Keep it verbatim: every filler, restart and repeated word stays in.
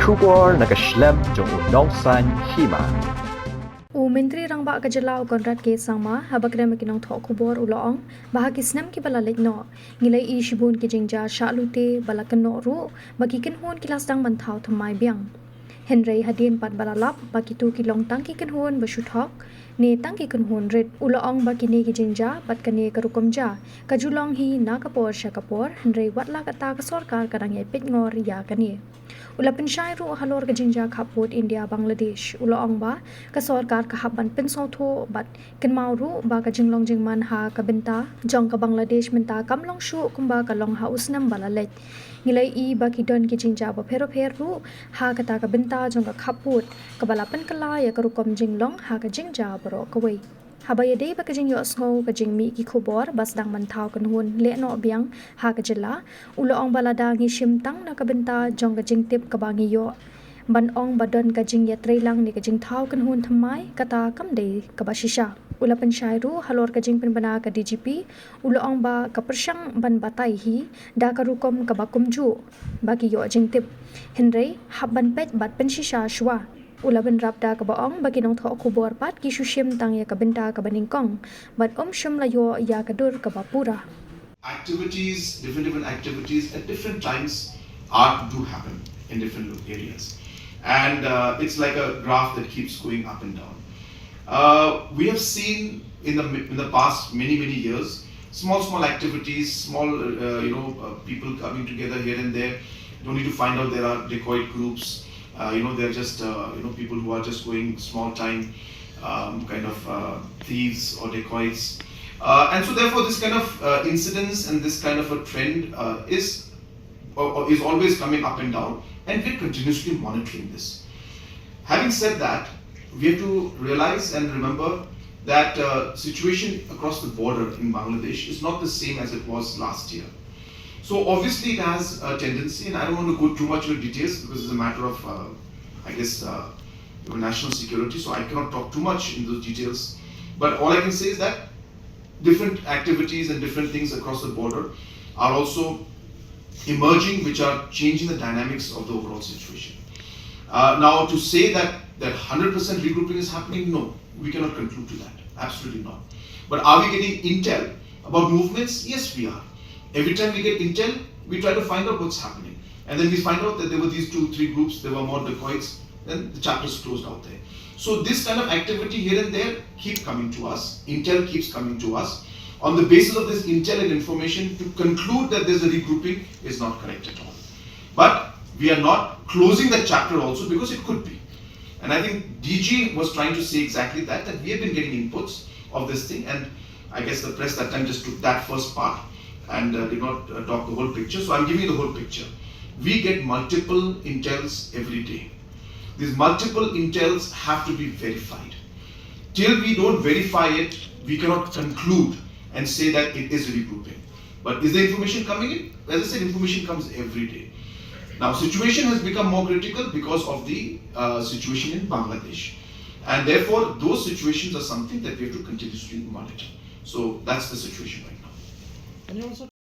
Khubor na ka shlem jong u Nongsaiñ Hima. U Myntri Rangbah ka jylla u Conrad K Sangma haba kren bad ki nongthoh khubor u la ong ba ha ki snem kiba la leit noh ngi la ïohi shibun ki jingjia shah lute ba la kynnoh ruh ba ki kynhun ki la sdang ban thaw thymmai biang. Hynrei hadien pat ba la lap ba kito ki long tang ki kynhun ba shu thok ne tang ki kynhun rit. U la ong ba kine ki jingjia bad kane ka rukom jia ka ju long hi na ka por sha ka por, hynrei watla katta ka sorkar ka dang ïai peit ngor ïa kane. U la pynshai ruh halor ka jingjia khappud India Bangladesh. U la ong ba ka sorkar ka hap ban pynsngewthuh bad kynmaw ruh ba ka jinglong jingman ha ka bynta jong ka Bangladesh mynta kam long shuh kumba ka long ha u snem ba la leit. Ngi la ïohi ba ki don ki jingjia bapher bapher ruh ha kata ka bynta jong ka khappud kaba la pynkylla ïa ka rukom jinglong ha ka jingjia baroh kawei. Haba ïadei bad ka jingïohsngew ka jingmih ki khubor ba sdang ban thaw kynhun lehnoh biang ha ka jylla, u la ong ba lada ngi shim tang na ka bynta jong ka jingtip kaba ngi ïoh ban ong ba don ka jingïatreilang ne ka jingthaw kynhun thymmai, kata kam dei kaba shisha. U la pynshai ruh halor ka jingpynbna ka D G P, u la ong ba ka pyrshang ban batai hi da ka rukom kaba kumjuh ba ki ïoh jingtip, hynrei hap ban peit bad pynshisha shuwa. U la bynrap da kaba ong ba ki nongthoh khubor pat ki shu shim tang ïa ka bynta kaba nyngkong bad ym shym la ïoh ïa ka dur kaba pura. Activities, different different activities at different times are do happen in different lo- areas, and uh, it's like a graph that keeps going up and down. Uh, we have seen in the mi- in the past many many years small small activities, small uh, you know uh, people coming together here and there. Don't need to find out there are dacoit groups. Uh, you know, they're just uh, you know people who are just going small time um, kind of uh, thieves or dacoits. Uh, and so, therefore, this kind of uh, incidents and this kind of a trend uh, is uh, is always coming up and down, and we're continuously monitoring this. Having said that, we have to realize and remember that uh, situation across the border in Bangladesh is not the same as it was last year. So obviously it has a tendency, and I don't want to go too much into details because it's a matter of, uh, I guess, uh, you know, national security. So I cannot talk too much in those details. But all I can say is that different activities and different things across the border are also emerging, which are changing the dynamics of the overall situation. Uh, now, to say that that one hundred percent regrouping is happening, no, we cannot conclude to that. Absolutely not. But are we getting intel about movements? Yes, we are. Every time we get intel, we try to find out what's happening. And then we find out that there were these two, three groups, there were more dacoits, then the chapter is closed out there. So this kind of activity here and there keep coming to us. Intel keeps coming to us. On the basis of this intel and information, to conclude that there's a regrouping is not correct at all. But we are not closing that chapter also, because it could be. And I think D G was trying to say exactly that, that we have been getting inputs of this thing, and I guess the press that time just took that first part and uh, did not uh, talk the whole picture. So I'm giving you the whole picture. We get multiple intels every day. These multiple intels have to be verified. Till we don't verify it, we cannot conclude and say that it is regrouping. But is the information coming in? As I said, information comes every day. Now, situation has become more critical because of the uh, situation in Bangladesh. And therefore, those situations are something that we have to continuously monitor. So that's the situation right now.